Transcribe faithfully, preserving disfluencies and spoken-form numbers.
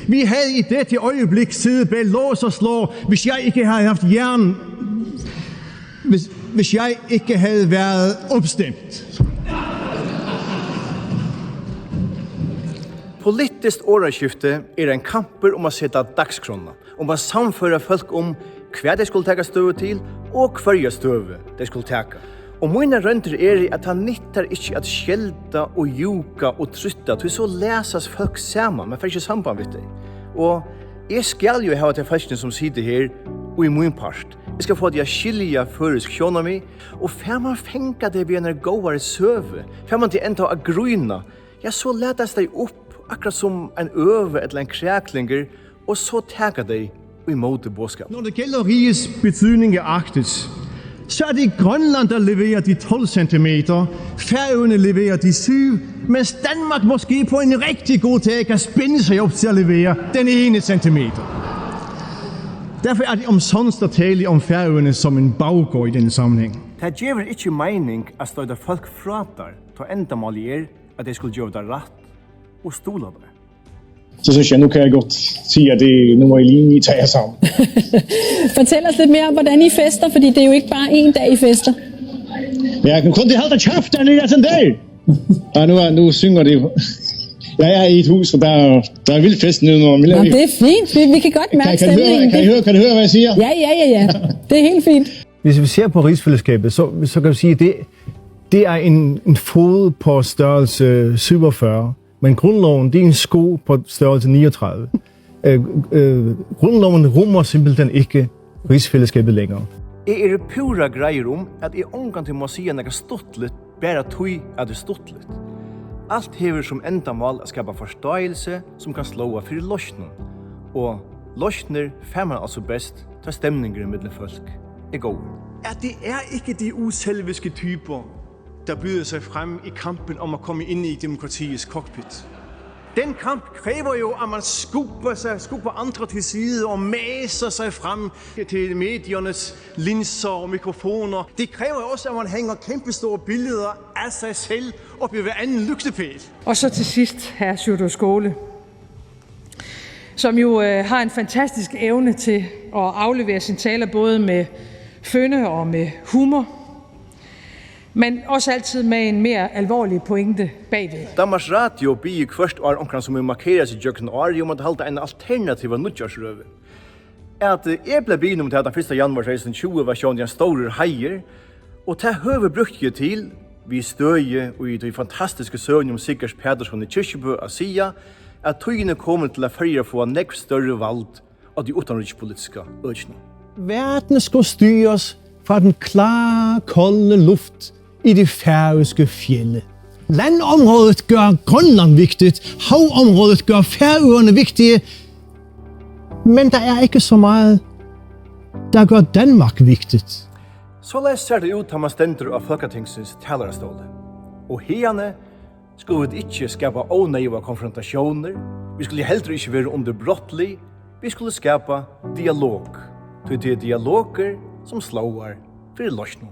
Vi havde i dette øjeblik siddet bag lås og slå, hvis jeg ikke havde haft jern, hvis, hvis jeg ikke havde været opstemt. Politiskt orðaskifti er ein kampur um at seta dagsskránna, um at sannføra fólk um, hvat tey skulu taka støðu til, og hvørja støðu tey skulu taka. Og mínar royndir eru, at tað nyttar ikki at skelda og júka og trýtta, tí so læsast fólk saman, man fær ikki samband við tey. Og eg skal jo hava tey fólkini, sum sita her, í mín part. Eg skal fáa tey at skilja føroysk sjónarmið, og fær man fangað tey við einari góðari søgu, fær man tey enntá at grína, ja, so latast tey upp, akkurát sum ein øva ella ein kraklingur, og so taka tey ímóti boðskapinum. Når det gælder rigets betydning i Arktis, så er det Grønland, der leverer de tolv centimeter, Færøerne leverer de syv, mens Danmark måske på en rigtig god dag kan spænde sig op til at levere den ene centimeter. Derfor er det omsonst at tale om Færøerne som en baggård i denne sammenhæng. Tað gevur ikki meining at stoyta fólk frá tær, tá endamálið er, at tey skulu geva tær rætt og stuðla tær. Så synes jeg, nu kan jeg godt sige, at det, nu må I lige tage jer sammen. Fortæl os lidt mere om, hvordan I fester, fordi det er jo ikke bare én dag, I fester. Ja, nu kunne de holde kæft dernede, jeg sådan der. Ja, nu, er, nu synger de. Jeg er i et hus, og der, der er vildt fest nu, når man Nå, det er fint. Vi, vi kan godt mærke kan, kan, I høre, stemningen. Kan, I høre, kan I høre, hvad jeg siger? Ja, ja, ja, ja. Det er helt fint. Hvis vi ser på rigsfællesskabet, så, så kan vi sige, at det, det er en, en fod på størrelse syvogfyrre. Men grundloven, det er en sko på størrelse niogtredive. Øh, øh, grundloven rummer simpelthen ikke rigsfællesskabet længere. Eg eri púra greiður um, at eg ongantíð má siga nakað stuttligt, bara tí at tað er stuttligt. Alt hevur sum endamál at skapa forståelse, sum kann sláa fyri loysnum. Og loysnir fær man altso best, tá stemningurin millum fólk er góður. At det er ikke de uselviske typer, der byder sig frem i kampen om at komme ind i demokratiets cockpit. Den kamp kræver jo, at man skubber sig, skubber andre til side og maser sig frem til mediernes linser og mikrofoner. Det kræver jo også, at man hænger kæmpestore billeder af sig selv op i hver anden lygtepæl. Og så til sidst, hr. Sjúrður Skaale, som jo øh, har en fantastisk evne til at aflevere sine taler både med fynde og med humor, men også altid med en mere alvorlig pointe bagved. Danmarks Radio biður hvørt ár onkran, sum hevur markerað seg gjøgnum árið, um at halda eina alternativa nýggjársrøðu. At, eh, eg bleiv biðin um tað tann fyrsta januar tvey túsund og tjúgu, var sjálvandi ein stórur heiður, og tað høvið brúkti eg til, við støði í tí fantastisku søguni um Sigurd Pætursson í Kirkjubø, at siga, at tíðin er komin til, at Føroyar fáa nógv størri vald á tí uttanríkispolitiska økinum. Verden skal styres fra den klare, kolde luft i det færøske fjelde. Landområdet gør Grønland vigtigt, havområdet gør Færøerne vigtige, men der er ikke så meget, der gør Danmark vigtigt. Soleiðis sær tað út, tá man stendur á Fólkatingsins talarstóli. Og hiðani skulu vit ikki skapa óneyðugar konfrontatiónir, vit skulu heldur ikki vera undirbrotlig, vit skulu skapa dialog, tí tað er dialogur, sum sláar fyri loysnum.